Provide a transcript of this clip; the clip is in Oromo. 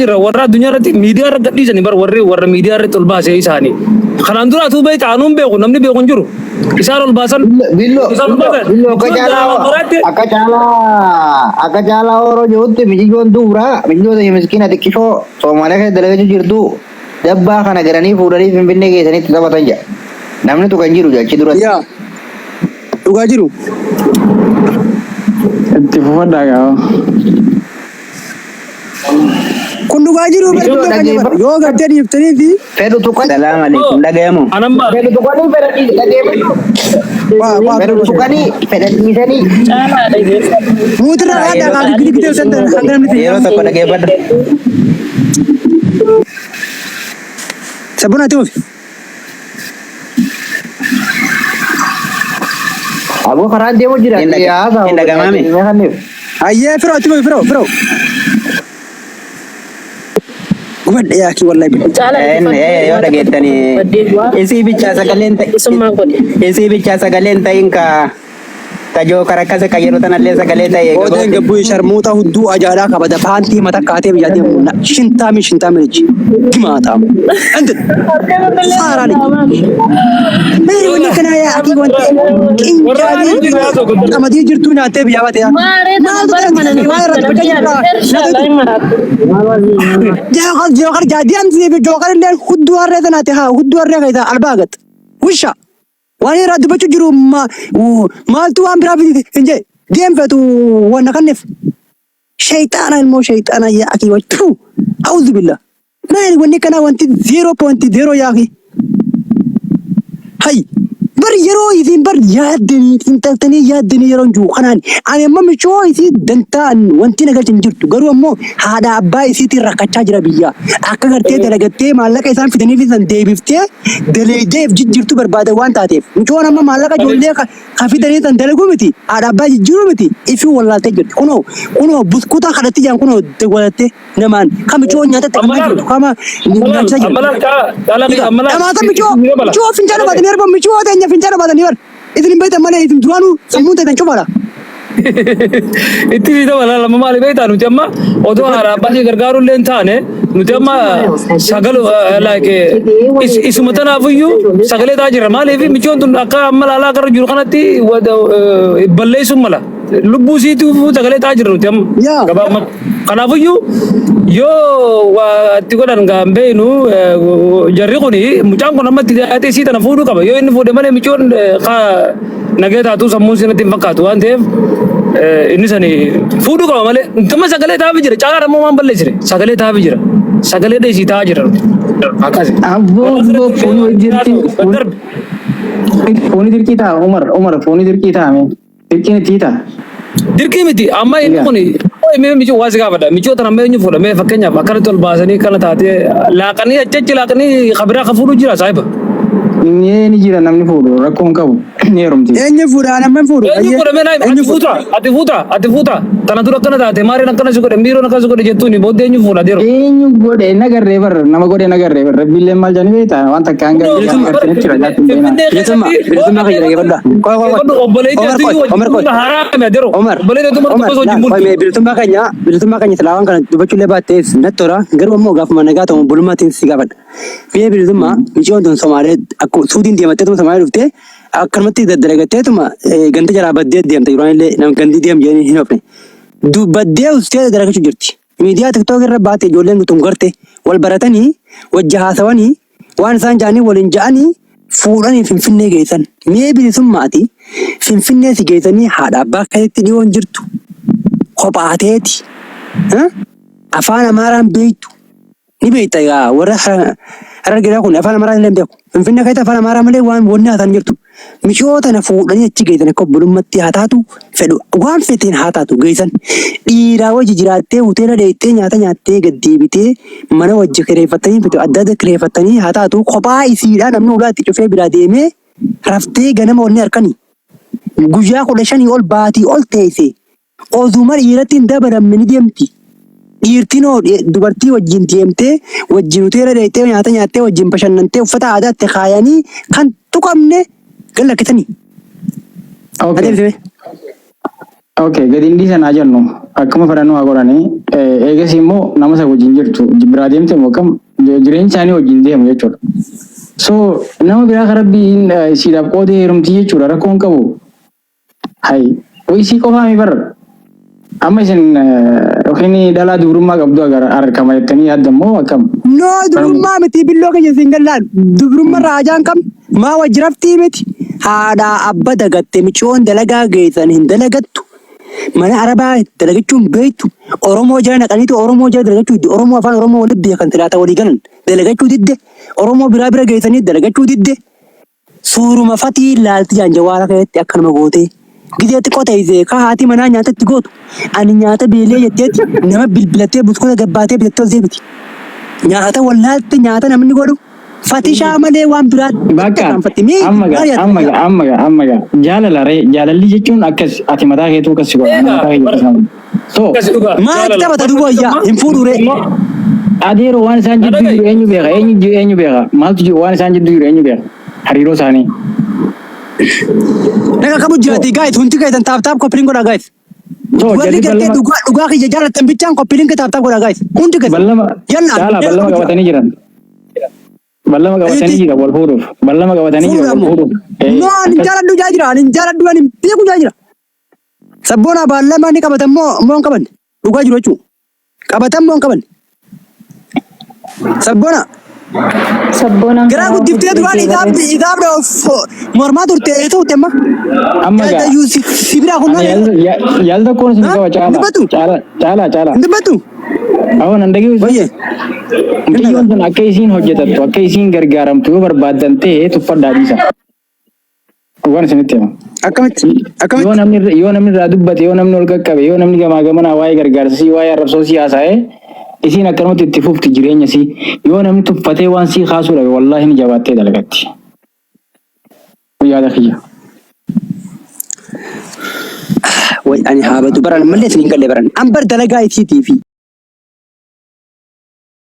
Jira warra addunyaa irratti miidiyaa irra gadhiisanii bar warri warra miidiyaa irratti ol baasee isaanii. Kanaan dura atuu beekta anuun beeku namni beeku hin jiru. Isaan ol baasan Billo, isaan ol billo, baasan. billo akka Michuun caalaa jaalala baraatti akka caalaa akka caalaa horoo jirutti mijijoon dubraa mijijoo ta'e miskiina xiqqishoo Soomaaliyaa keessa dalagachuu jirtu dabbaa kana galanii fuudhanii Finfinnee geessanitti taphatan jedha. Namni tuqan jiru jedha achi duratti. Yaa dhugaa jiru. Itti fufadhaa gaa. Kun dhugaa jiru bar Ijoo billoo keenya bar dhageeffadhu. yoo gartee dhiiftanii fi Fedhu tuqan. Salaam alaikum. Dhagayamu. Anamma Fedhu tuqanii fedha dhiis- dhageeffadhu. waa waa Fedhu tuqanii fedha dhiisanii. Caalaa dhageeffadhu. muutirra haadha Yeroo kaa gidi gidi hanga namni ta'e. yeroo tokko dhageeffadhu. Sabboon ati ofi. Aboo karaan deemu jira. Hin dhaga- Haasaa hin dhagamaame. Ayyee firoo ati ofi firoo firoo. Gubadhe yaa kii wallahi billah. Caalaa Eh, yoo dhageettanii isii bichaa sagaleen ta'e Isummaan godhe. isii bichaa sagaleen ta'in ka ka jookar akkasa ka yeroo tanallee sagalee ta'e Oodeen gabbuu sharmuuxa hudduu ajaadhaa kabada paantii mata kaatee biyyaa deemu na shintaami shintaami liji gimaatamu. Intin saaraa liji. Meeri wanni akkanaa yaa akii wanti warra qincaanii jiru haa tokko. qamadii jirtuu nyaattee biyyaa baate yaa. Maaree tana Maaltu bara ta'e mana waa irratti namatti bocaa jirtaa Ershaala hin maraatu. Jookar jookar jaadiyamsi fi jookar illee hudduu harree sanaati haa hudduu harree keessaa albaa gat. Wisha. Waan irraa dubbachuu jiru maaltu waan biraa fide hin jee deemfetu wanna kanneef. Shayxaana ilmoo shayxaana yaa akii wachuu. Auzu billah. Maali wanni kanaa wanti 0.0 yaa akii. Hay bar yeroo isin bar yaaddanii xiinxaltanii yaaddanii yeroo jiru kanaan ani amma michoo isii dantaan wanti na galchin jirtu garuu ammoo haadha abbaa isiitiin rakkachaa jira biyya akka gartee dalagattee maallaqa isaan fidaniif san deebiftee daleeydeef jijjiirtu barbaada waan taateef micoon amma maallaqa ijoollee ka ka fidanii san dalaguu miti haadha abbaa jijjiiruu miti ifii wallaaltee jirti kunoo kunoo buskuta kadhatti jaan kunoo walattee namaan ka micoon nyaatatti Amma akkamaa laal jirtu kama amma laal nyaachaa amma jirtu. laal caalaa kiyya amma laal Dhamaata itti micoo ni dabala. micoo fincaana baatanii arba micoo teenya fincaana baatanii bar isin hin beektan malee isin duraanuu sammuun teessan cufaadha. Itti si dabala lama maali beektaa nuti amma odoo haadha abbaa ishee gargaaruu illee hin taane nuti amma sagal like isuma tanaafiyyuu sagalee ta'aa jirra maaliif michoon tun akka amma laalaa gara jiru kanatti balleessuun mala lubbuu isiitiif sagalee ta'aa jirra nuti amma Yaa. gabaabumatti. Kanaafiyyuu yoo waa itti godhan gaa hin beeknu jarri kuni mucaan kun amma itti dhiyaatee isii tana fuudhuu qaba yoo inni fuudhe malee micoon nagaya taatuu sammuun sinatti hin fakkaatu waan ta'eef inni sani fuudhuu qaba malee amma sagalee ta'aafi jira caalaan ammoo waan balleessine sagalee ta'aafi jira sagalee dheesii ta'aa jira nuti akkasi. Abboo abboo foonii dirqii Darbe. foonii dirqii ta'a Umar Umar foonii dirqii ta'a mee dirqiin itti ta'a. Dirqii miti amma inni kun mee michuu waa si gaafadha michuu tana mee eenyu fuudha mee fakkeenyaaf akkanatti ol baasanii kana taatee laaqanii achi achi laaqanii kabiraa ka fuudhu jira saahiba. Ni ni jira namni fuudhu rakkoo hin qabu ni heerumti. Eenyu fuudha ani amma hin fuudhu. Eenyu Ayyee fuudha mee naayim eenyu ati fuudha. fuuta ati fuuta ati fuuta tana dura akkana taate maariin akkana si godhe miiroon akkana si godhe jettuuni booddee eenyu fuudha deero. Eenyu godhe nagarree bar nama godhe nagarree bar rabbiillee maal jedhanii beektaa waan takka hanga Kunoo hanga agartanitti jira jaatti hin beeknaa. Finfinnee Bilisummaa keessatti bilisummaa kiyya dhaggeeffadhaa. Qoy qoy qoy. obboleetti Omar qoy atiyyuu wajjin Omar qoy. bultuun haraame adeero. Omar Obboleetti tumara Omar tokkos wajjin laa qoy bultu. mee bilisummaa keenya silaa waan kana dubbachuu illee baatteef natti tola garuu ammoo gaafuma nagaa ta'u bulummaatiin si gaafadha. Biyya bilisummaa micoon tun Somaalee akkuma Suudiin deemattee Somaalee dhuftee akkanumatti daddalagatteetuma ganda jalaa baddee deemte yeroo illee nama gandi deem jedhanii hin hofne. Baddee ustee daddalagachuu jirti. Miidiyaa TikTok irra baate ijoolleen tun garte wal baratanii wajji haasawanii waan isaan ja'anii waliin ja'anii fuudhanii Finfinnee geessan. Mee bilisummaati Finfinnee si geessanii haadha abbaa keetti dhiyoon jirtu kophaateeti. Afaan Amaaraan beektu ni beekta egaa warra Harargeedhaa kun afaan Amaaraa illee hin beeku. Finfinnee keessa afaan Amaaraa malee waan wanni haasaan jirtu. Miciyoo tana fuudhanii achi geessan akka obbolummaatti haa taatu fedhu waan feteen haa taatu geessan. Dhiiraa wajji jiraattee hoteela dheeyxee nyaata nyaattee gad deebitee mana wajji kireeffattanii fedhu adda adda kireeffattanii haa taatu kophaa isiidhaa namni ulaa itti cufee biraa deemee raftee ganama wanni harkanii guyyaa 15 ol baatii ol teesse Osuma dhiiratti hin dabalamne ni deemti. Dhiirtiin hoo dubartii wajjin deemtee, wajjin hoteela dhaqxee nyaata nyaattee, wajjin bashannantee uffata aadaa itti kaayanii kan tuqamne gad lakkisanii. Okay. Adeemsifame. Okay, gadi hin dhiisan haa jennu. Akkuma fedhan haa godhanii. Eegas immoo nama isa wajjin jirtu biraa deemte immoo akkam jireenyi isaanii wajjin deemu jechuudha. So nama biraa kan rabbiin isiidhaaf qoodee heerumti jechuudha rakkoo hin qabu. Hay isii qofaa mi bar amma isin yookiin dhalaa dubrummaa qabdu agar argama jettanii yaadda immoo akkam? No dubrummaa miti billoo keenya siin gallaan dubrummaa irraa hajaan qabnu maa wajji raftii miti haadhaa abba dagatte miciyoon dalagaa geessan hin dalagattu mana arabaa dalagachuun beektu oromoo jala naqaniitu oromoo jala dalagachuu didde oromoo afaan oromoo walitti beekan silaata walii galan dalagachuu didde oromoo biraa bira geessanii dalagachuu didde Suuruma fatii laalti jaan jawaara keetti akkanuma gootee. Gizee xiqqoo teessee ka haati manaa nyaata itti gootu. Ani nyaata beelee jetteeti nama bilbilattee buskuta gabbaatee bitattee ol deebiti. Nyaata wallaalte nyaata namni godhu fatishaa malee waan biraa Bakka irraanfatti. Mee amma gaa maal yaadda? amma gaa amma gaa amma gaa jaalala ree jaalalli jechuun akkas ati mataa keetuu akkas si godha ana Egaa mataa kiyya bara akkas nama. So akkasi dhugaa Maal jaalala. taphata duuba wayyaa hin fuudhu ree. adeeroo waan isaan Na jidduu dhaga'i. jiru eenyu beeka eenyu eenyu beeka maaltu jiru waan isaan jidduu jiru eenyu beeka hariiroo isaanii. Naga qabu jiraati guys hundi keessan taap taap koppiliin godhaa guys. So Warri jarri gartee ballama dhugaa dhugaa kiyya jaallattan bichaan koppiliin taap taap godhaa guys. Hundi keessan. ballama Yalla caalaa naga ballama qabu jira. qabatanii jiran. Ballama qabatanii Ayyuti jira wal fuudhuuf. Ballama qabatanii jira wal fuudhamu. fuudhuuf. Eh, No ani akkas jaaladhu jaa jira ani jaaladhu ani beeku jaa jira. Sabboona baallama ni qabatan moo moo hin qaban? Dhugaa jiru jechuudha. Qabatan moo hin qaban? Sabboona Sabboonaan garaa karaa guddiftee duraan guddisee isaaf barreessa. isaaf mormaa turte eessa turte amma? amma gaa Yaadayyuu si si biraa kun ani maal yaada yaada tokkoon isin Ha? qaba Hin caalaa dubbatu? caalaa caalaa caalaa. Hin dubbatu? Awwa nan dhageessu. Wayye. Hin Mucayyoon dhagaa. sun akka isiin hojjetattu akka isiin gargaaramtu yoo barbaaddan ta'e tuffadhaa dhiisa. Waan isinitti hima. Akkamitti? Yoo Akkamitti? namni yoo namni irraa dubbate yoo namni ol qaqqabe yoo namni gamaa gamanaa waa'ee gargaarsa sii waa'ee arrabsoo sii haasa'e isiin akkanumatti itti fufti jireenya sii yoo namni tuffatee waan sii kaasuu dhabe wallaahi ni jabaattee dalagatti. Yaada kiyya. Way ani haa badu baran mallee isin hin galle baran. An bar dalagaa isiitii fi.